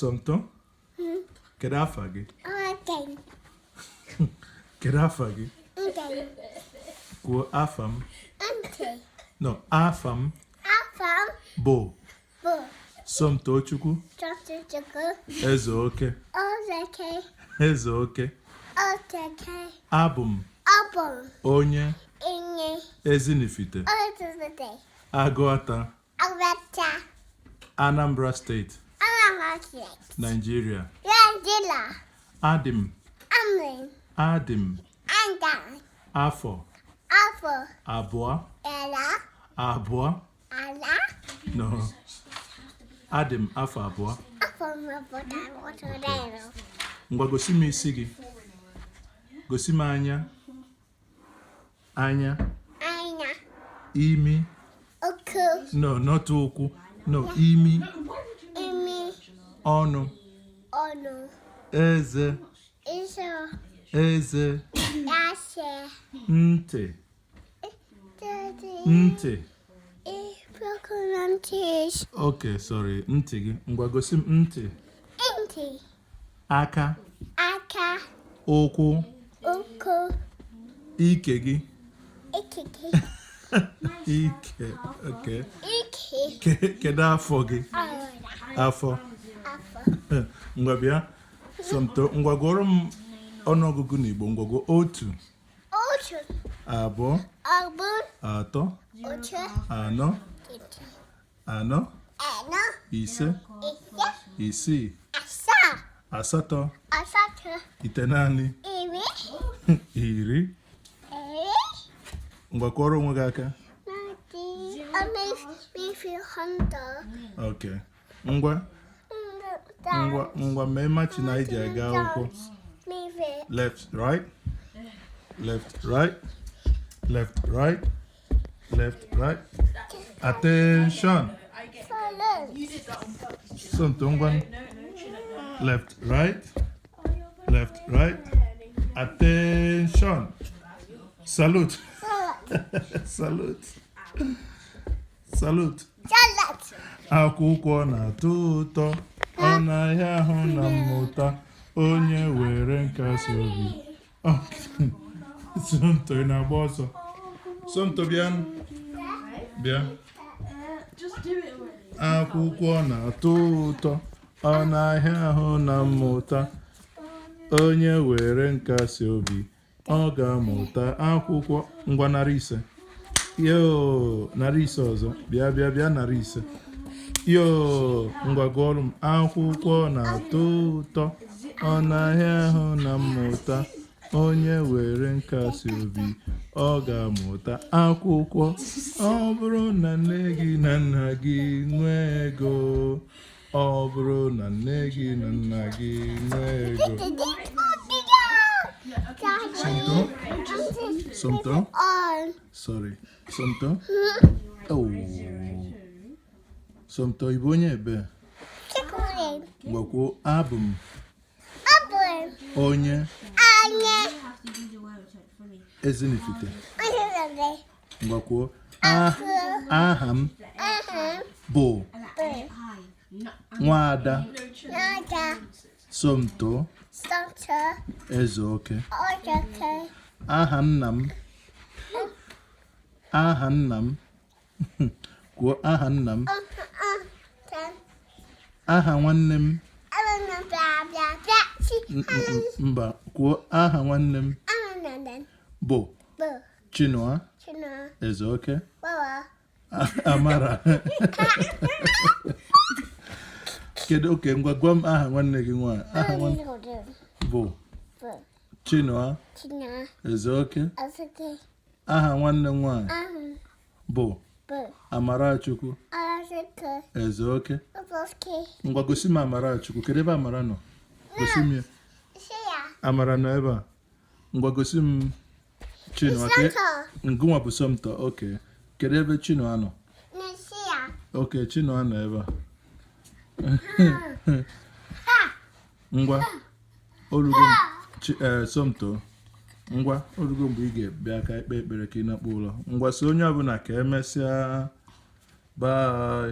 Somto, kedu afa gị? Kedu afa gị? Kwuo afa m. No, afa m bụ Somtochukwu Ezeoke. Ezeoke. Abụ m onye Ezinifite, Agụata, Anambra Steeti, Nigeria. Adị m adị m afọ abụọ abụọ no, adị m afọ 2. Ngwa, gosi m isi gị, gosi m anya, anya, imi, no, not ụkwụ, no, imi, ọnụ, eze, eze, ntị, ntị. Okay, sorry, ntị gị. Ngwa, gosi m ntị. Aka, ụkwụ, ike gị, ike. Okay, kedu afọ gị? Afọ. Ngwa, bịa, Somto. Ngwa, gụọrọ m ọnụọgụgụ n'Igbo. Ngwa, gụọ: 1, 2, 3, 4, 4, 5, 6, 8, 9, 10. Ngwa, kụọrọ onwe gị aka. Ok, ngwa, ngwa, ngwa, mee marching anyị ji aga akwụkwọ. Left, right, left, right, left, right, left, right. Attention. Somto, ngwa, left, right, left, right. Attention. Salute, salute, salute. Akwụkwọ na-atọ ụtọ, ọ na-ahịa ahụ na mmụta. Onye were nkasi obi. Somto, ị na-agba ọsọ. Somto, bịa, bịa. Akwụkwọ na-atọ ụtọ, ọ na-ahịa ahụ na mmụta. Onye were nkasi obi, ọ ga-amụta akwụkwọ. Ngwa, nara 5. Yo, nara 5 ọzọ. Bịa, bịa, bịa, nara 5. Yo, ngwa, gụọrọ m: akwụkwọ na-atọ ụtọ, ọ na-ahịa ahụ na mmụta. Onye were nkasi obi, ọ ga-amụta akwụkwọ. Ọ bụrụ na nne gị na nna gị nwee ego, ọ bụrụ na nne gị na nna gị nwee ego. Somto, Somto, sorry, Somto. Oh, Somto, ị bụ onye ebe? Gwakwuo: abụ m onye Ezinifite. Gwakwuo: aha m bụ Nwaada Somto Ezeoke. Aha nna m, aha nna m. Kwuo aha nna m. Aha nwanne m. Mba, kwuo aha nwanne m bụ Chinua Ezeoke. Amara, kedu? Oke, ngwa, gwa m aha nwanne gị nwaanyị. Aha nwanne bụ Chinua Ezeoke. Aha nwanne m nwaanyị bụ Amarachukwu Ezeoke. Ngwa, gosi m Amarachukwu. Kedu ebe Amara nọ? Gosi m ya. Amara nọ ebe a. Ngwa, gosi m Chinua. Ngụnwa bụ Somto. Oke, kedu ebe Chinua nọ? Oke, Chinua nọ ebe a. Ngwa, orugo. Somto, ngwa, orugo mgbe ị ga-abịa ka ikpe ekpere ka ị na-akpọ ụlọ. Ngwa, si onye ọbụla ka emesịa. Bye.